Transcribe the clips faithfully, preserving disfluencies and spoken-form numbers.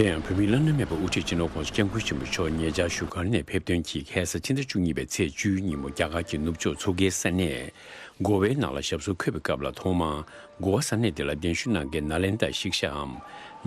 དེ་ཡང་བོད་མིའི་བླ་ན་མེད་པ་དབུ་ཁྲིད་སྤྱི་ནོར་༸གོང་ས་༸སྐྱབས་མགོན་ཆེན་པོ་མཆོག་ཉེ་ཆར་བཞུགས་སྒར་ནས་ཕེབས་ཐོན་གྱིས་ཁ་སང་ཕྱི་ཟླ་བཅུ་གཉིས་པའི་ཚེས་བཅུའི་ཉིན་མོ་རྒྱ་གར་གྱི་ནུབ་ཕྱོགས་མཚོ་ཁའི་ས་གནས་གོ་ཝའི་ནང་ལ་ཞབས་སོར་འཁོད་པའི་སྐབས་ལ་ཐོག་མར་གོ་ཝ་ས་གནས་དེ་ལ་གདན་ཞུ་གནང་མཁན་ནཱ་ལེནྡྲ་ཤིག་ཤའམ་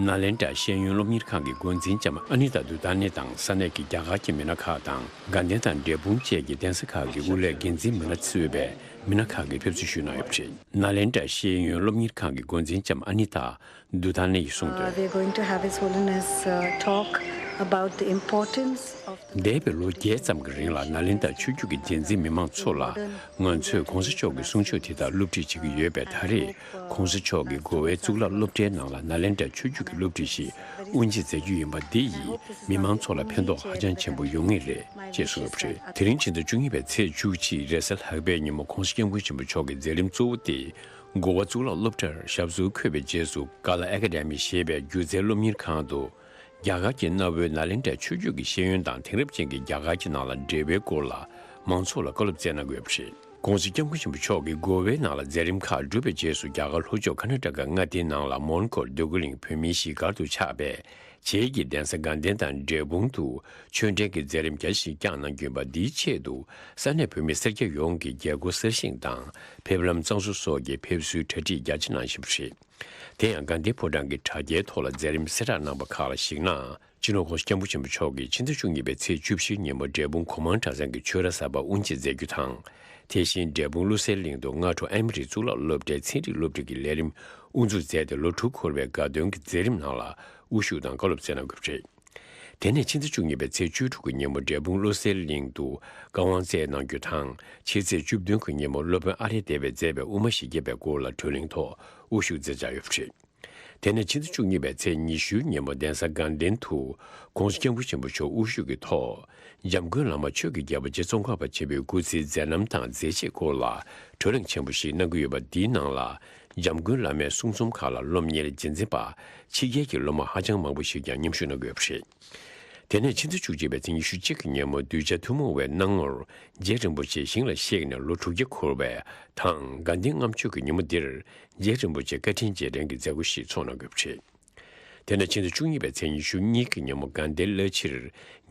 ནཱ་ལེནྡྲ་ཤེས་ཡོན་སློབ་གཉེར་ཁང་གི་འགོ་འཛིན་ལྕམ་ཨ་ནི་ཏཱ་དུ་ཐ་ནེ་དང་ས་གནས་ཀྱི་རྒྱ་གར་གྱི་མི་སྣ་ཁག་དང་དགའ་ལྡན་དང་འབྲས་སྤུངས་བཅས་ཀྱི་གདན་ས་ཁག་གི་དབུ་ལས་འགན་འཛིན་མི་སྣ་གཙོས་པའི་མི་སྣ་ཁག་གིས་ཕེབས་བསུ་ཞུས་གནང་ཡོད་པ་རེད། ནཱ་ལེནྡྲ་ཤེས་ཡོན་སློབ་གཉེར་ཁང་གི་འགོ་འཛིན་ལྕམ་ཨ་ནི་ཏཱ་དུ་ཐ་ནེ་ཡིས་གསུངས་Uh, དོན། We are going to have His Holiness, uh, talk about the importance of the འདས་པའི་ལོ་བརྒྱད་ཙམ་གྱི་རིང་ལ་ནཱ་ལེནྡྲ་ཆོས་བརྒྱུད་ཀྱི་རྒྱལ་འཛིན་མི་མང་ཚོ་ལ་ང་ཚོས་༸གོང་ས་མཆོག་གི་གསུང་ཆོས་དེ་དག་སློབ་ཁྲིད་བྱེད་ཀྱི་ཡོད་པས། ད་རེས་༸གོང་ས་མཆོག་གིས་གོ་ཝའི་གཙུག་ལག་སློབ་གྲྭའི་ནང་ལ་ནཱ་ལེནྡྲ་ཆོས་བརྒྱུད་ཀྱི་སློབ་ཁྲིད་ཞིག་དབུ་འབྱེད་མཛད་རྒྱུ་ཡིན་པ་འདི་ཡིས་མི་མང་ཚོ་ལ་ཕན་ཐོགས་ཧ་ཅང་ཆེན་པོ་ཡོང་ངེས་རེད་ཅེས་གསུངས་ཡོད་པ་རེད། དེ་རིང་ཕྱི་ཟླ་བཅུ་གཉིས་པའི་ཚེས་བཅུ་གཅིག་རེས་གཟའ་ལྷག་པའི་ཉིན་མོ་༸གོང་ས་༸སྐྱབས་མགོན་ཆེན་པོ་མཆོག་གི་མཛད་རིམ་གཙོ་བོ་དེ་གོ་ཝ་གཙུག་ལག་སློབ་གྲྭར་ཞབས་སོར་འཁོད་པའི་རྗེས་སུ་ཀ་ལ་ཨེ་ཀ་ཌེ་མི་ཞེས་པའི་སྒྱུ་རྩལ་སློབ་གཉེར་ཁང་དུ་རྒྱ་གར་གྱི་གནའ་བོའི་ནཱ་ལེནྡྲའི་ཆོས་བརྒྱུད་ཀྱི་ཤེས་ཡོན་དང་དེང་རབས་ཅན་གྱི་རྒྱ་གར་གྱི་ནང་ལ་འབྲེལ་བའི་སྐོར་ལ་མང་ཚོགས་ལ་བཀའ་སློབ་སྩལ་གནང་དགོས་པ་རེད། ༸གོང་ས་༸སྐྱབས་མགོན་ཆེན་པོ་མཆོག་གིས་གོ་ཝའི་ནང་ལ་མཛད་རིམ་ཁག་གྲུབ་པའི་རྗེས་སུ་རྒྱ་གར་ལྷོ་ཕྱོགས་ཀར་ན་ཊ་ཀ་མངའ་སྡེའི་ནང་ལ་མོན་གྷོར་འདོད་རྒུ་གླིང་བོད་མིའི་གཞིས་སྒར་དུ་ཆགས་པའི་བྱེས་ཀྱི་གདན་ས་དགའ་ལྡན་དང་འབྲས་སྤུངས་དུ་ཆོས་འབྲེལ་གྱི་མཛད་རིམ་རྒྱ་ཆེ་ཞིག་བསྐྱངས་གནང་རྒྱུ་ཡིན་པ། འདིའི་ཆེད་དུ་ས་གནས་བོད་མི་སེར་སྐྱ་ཡོངས་ཀྱིས་རྒྱལ་སྒོ་གསར་བཞེངས་དང་ཕེབས་ལམ་གཙང་བཟོ་སོགས་ཀྱི་ཕེབས་བསུའི་གྲ་སྒྲིག་རྒྱ་ཆེ་གནང་བཞིན་པ་རེད། དེ་ཡང་དགའ་ལྡན་ཕོ་བྲང་གི་དྲ་རྒྱའི་ཐོག་ལ་མཛད་རིམ་གསལ་བསྒྲགས་གནང་པ་ཁག་ལ་གཞིགས་ན། སྤྱི་ནོར་༸གོང་ས་༸སྐྱབས་མགོན་ཆེན་པོ་མཆོག་གིས་ཕྱི་ཟླ་བཅུ་གཉིས་པའི་ཚེས་བཅུ་བཞིའི་ཉིན་མོ་འབྲས་སྤུངས་གོ་མང་གྲྭ་ཚང་གི་ཆོས་ར་གསར་པ་དབུ་འབྱེད་མཛད་རྒྱུ་དང་། དེ་བཞིན་འབྲས་སྤུངས་བློ་གསལ་གླིང་དུ་སྔ་དྲོ་ཨེ་མོ་རི་གཙུག་ལག་སློབ་གྲྭའི་ཚན་རིག་སློབ་ཁྲིད་ཀྱི་ལས་རིམ་དབུ་འཛུགས་མཛད་དེ། ལོ་དྲུག་འཁོར་བའི་དགའ་སྟོན་གྱི་མཛད་རིམ་ནང་ལ་དབུ་བཞུགས་དང་བཀའ་སློབ་སྩལ་གནང་དགོས་པ་རེད། དེ་ནས་ཕྱི་ཟླ་བཅུ་གཉིས་པའི་ཚེས་བཅུ་དྲུག་གི་ཉིན་མོ་འབྲས་སྤུངས་བློ་གསལ་གླིང་དུ་བཀའ་དབང་སྩལ་གནང་རྒྱུ་དང་། ཕྱི་ཚེས་བཅུ་བདུན་གྱི་ཉིན་མོ་སློབ་དཔོན་ཨ་རེ་དེ་བས་མཛད་པའི་དབུ་མ་བཞི་བརྒྱ་པའི་སྐོར་ལ་བགྲོ་གླེང་ཐོག་དབུ་བཞུགས་མཛད་འཆར་ཡོད་པ་རེད། དེ་ནས་ཕྱི་ཟླ་བཅུ་གཉིས་པའི་ཚེས་ཉི་ཤུའི་ཉིན་མོ་གདན་ས་དགའ་ལྡན་དུ་༸གོང་ས་༸སྐྱབས་མགོན་ཆེན་པོ་མཆོག་དབུ་བཞུགས་ཀྱི་ཐོག་འཇམ་མགོན་བླ་མ་ཆོས་ཀྱི་རྒྱལ་པོ་རྗེ་ཙོང་ཁ་པ་ཆེན་པོའི་སྐུ་ཚེའི་མཛད་རྣམ་དང་མཛད་རྗེས་སྐོར་ལ་བགྲོ་གླེང་ཆེན་པོ་ཞིག་གནང་གི་ཡོད་པ། འདིའི་ནང་ལ་འཇམ་མགོན་བླ་མའི་གསུང་རྩོམ་ཁག་ལ་སློབ་གཉེར་རྗེས་འཛིན་པ་ཕྱི་རྒྱལ་གྱི་སློབ་མ་ཧ་ཅང་མང་པོ་ཞིག་ཀྱང་མཉམ་ཞུགས་གནང་གི་ཡོད་པ་རེད། དེ་ནས་ཕྱི་ཟླ་བཅུ་གཅིག་པའི་ཚེས་ཉི་ཤུ་གཅིག་གི་ཉིན་མོ་གདུལ་བྱ་ཐུན་མོང་བའི་སྣང་ངོར་རྗེ་རིན་པོ་ཆེ་ཞིང་ལ་གཤེགས་ནས་ལོ་དྲུག་བརྒྱ་འཁོར་བའི་དང་དགའ་ལྡན་ལྔ་མཆོད་ཀྱི་ཉིན་མོ་འདིར་རྗེ་རིན་པོ་ཆེ་བཀའ་དྲིན་རྗེས་དྲན་གྱི་མཛད་སྒོ་ཞིག་ཚོགས་གནང་དགོས་པ་རེད། དེ་ནས་ཕྱི་ཟླ་བཅུ་གཉིས་པའི་ཚེས་ཉི་ཤུ་གཉིས་ཀྱི་ཉིན་མོ་དགའ་ལྡན་གླ་ཕྱིར་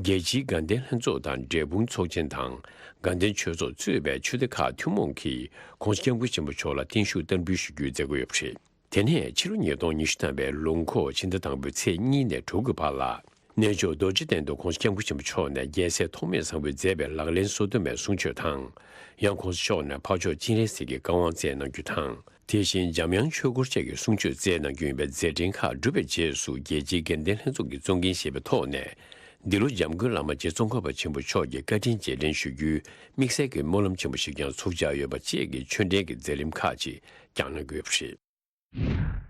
རྒྱལ་སྤྱིའི་དགའ་ལྡན་ལྷན་ཚོགས་དང་འབྲས་སྤུངས་ཚོགས་ཆེན་དང་དགའ་ལྡན་ཆོས་ཚོགས་གཙོས་པའི་ཆོས་སྡེ་ཁག་ཐུན་མོང་གིས་༸གོང་ས་༸སྐྱབས་མགོན་ཆེན་པོ་མཆོག་ལ་བརྟན་བཞུགས་བསྟར་འབུལ་ཞུ་རྒྱུའི་མཛད་སྒོ་ཡོད་པ་རེད། དེ་ནས་ཕྱི་ལོ་ཉིས་སྟོང་ཉི་ཤུ་ཐམ་པའི་ལོ་འཁོར་ཕྱི་ཟླ་དང་པོའི་ཚེས་གཉིས་ནས་དྲུག་གི་བར་ལ། གནས་མཆོག་རྡོ་རྗེ་གདན་དུ་༸གོང་ས་༸སྐྱབས་མགོན་ཆེན་པོ་མཆོག་ནས་རྒྱལ་སྲས་ཐོགས་མེད་བཟང་པོས་མཛད་པའི་ལག་ལེན་སོ་བདུན་མའི་གསུང་ཆོས་དང་། ཡང་༸གོང་ས་མཆོག་ནས་འཕགས་མཆོག་སྤྱན་རས་གཟིགས་ཀྱི་བཀའ་དབང་སྩལ་གནང་རྒྱུ་དང་། དེ་བཞིན་འཇམ་དབྱངས་ཆོས་འཁོར་བཅས་ཀྱི་གསུང་ཆོས་སྩལ་གནང་རྒྱུ་ཡིན་པའི་མཛད་འཕྲིན་ཁག་གྲུབ་པའི་རྗེས་སུ། རྒྱལ་སྤྱིའི་དགའ་ལྡན་ལྷན་ཚོགས་ཀྱིས་གཙོ་འགན་བཞེས་པའི་ཐོག་ནས། འདི་ལོ་འཇམ་མགོན་བླ་མ་རྗེ་ཙོང་ཁ་པ་ཆེན་པོ་མཆོག་གི་བཀའ་དྲིན་རྗེས་དྲན་ཞུ་རྒྱུའི་དམིགས་བསལ་གྱི་སྨོན་ལམ་ཆེན་པོ་ཞིག་ཀྱང་ཚོགས་འཆར་ཡོད་པ་བཅས་ཀྱི་ཆོས་འབྲེལ་གྱི་མཛད་རིམ་ཁག་ཅིག་ཀྱང་གནང་གི་ཡོད་པ་རེད།